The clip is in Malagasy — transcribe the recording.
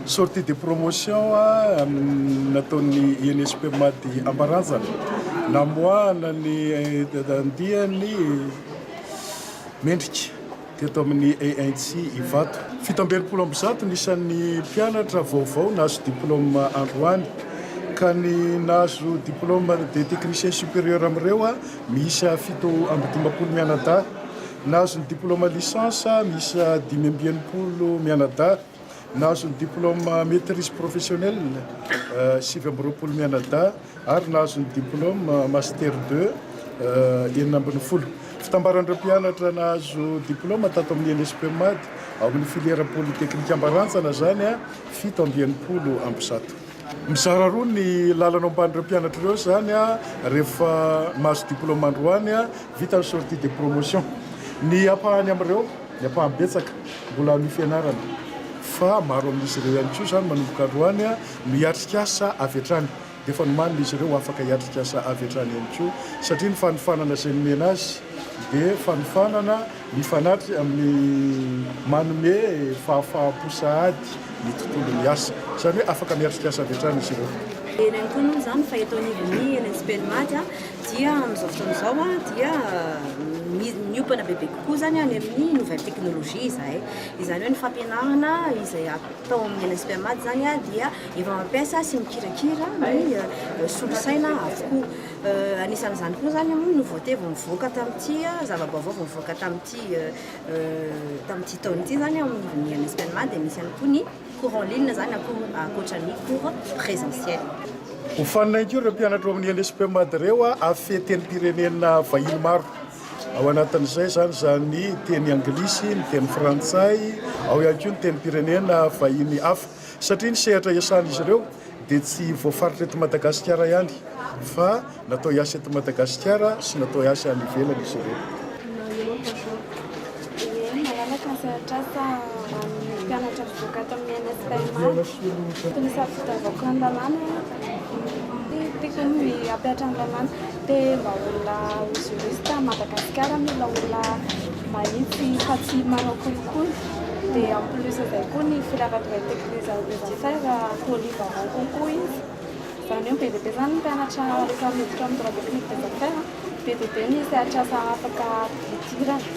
Sortie de promotion nataon'ny INSP Mady Ambaranjana, namoahana ny andiany mendrika teto amin'ny ENTSI Ivato. 167 ny isan'ny mpianatra vaovao nahazo diplaoma androany, ka ny nahazo diplaoma de technicien supérieur amin'ireo miisa 57 mianadahy, nahazo ny diplaoma licence miisa 65 mianadahy, nahazo ny diplaoma maîtrise professionnelle 29 mianadahy ary nahazo ny diplaoma master deux 16. Fitambaran'ireo mpianatra nahazo diplaoma tato amin'ny INSP Mady ao amin'ny filière polytechnique Ambarantsana izany 167. Mizara roa ny lalana omban'ireo mpianatra ireo izany rehefa mahazo diplaoma androany, vita ny sortie de promotion. Ny ampahany amin'ireo, ny ampahany betsaka mbola hanohy fianarana fa maro amin'izy ireo ihany koa izany manomboka androany no hiatrika asa avy hatrany. Dia efa nomanina izy ireo ho afaka hiatrika asa avy hatrany ihany koa satria ny fanofanana izay nomena azy dia fanofanana mifanatry amin'ny manome fahafaham-po sahady ny tontolon'ny asa. Izany hoe afaka miatrika asa avy hatrany izy ireo. Eny ihany koa moa izany fa eto anivon'ny NSPN Mady dia amin'izao fotoana izao dia miompana bebe kokoa izany any amin'ny nouvelle technologie izahay. Izany hoe ny fampianarana izay atao amin'ny NSPN Mady izany dia efa mampiasa sy mikirakira ny solosaina avokoa. Anisan'izany koa izany moa ny nouveauté vao nivoaka tamin'ity, zava-baovao vao nivoaka tamin'ity tamin'ity taona ity izany ao amin'ny NSPN Mady dia misy ihany koa ny cours en ligne izany ankoatra ny cours présentiel. Hofanina ihany koa ireo mpianatra ao amin'ny INSP Mady ireo hahafehy tenim-pirenena vahiny maro. Ao anatin'izay izany izany teny anglisy, ny teny frantsay, ao ihany koa ny tenim-pirenena vahiny hafa. Satria ny sehatra iasan'izy ireo dia tsy voafaritra eto Madagasikara ihany fa natao hiasa eto Madagasikara sy natao hiasa any ivelany izy ireo. Ie, malalaka ny sehatr'asa ho an'ny mpianatra mivoaka ato amin'ny NSPMA. Tokony hisafidiavako ny lalàna, tiako ny hampihatra ny lalàna. Te mba olona ho juriste à Madagasikara mila olona mahitsy fa tsy manao kolikoly. Dia en plus izay koa ny filière droit technique des affaires polyvalent kokoa izy. Izany hoe be dia be izany ny mpianatra rehefa miditra amin'ny droit technique des affaires, be dia be ny sehatr'asa afaka idirana.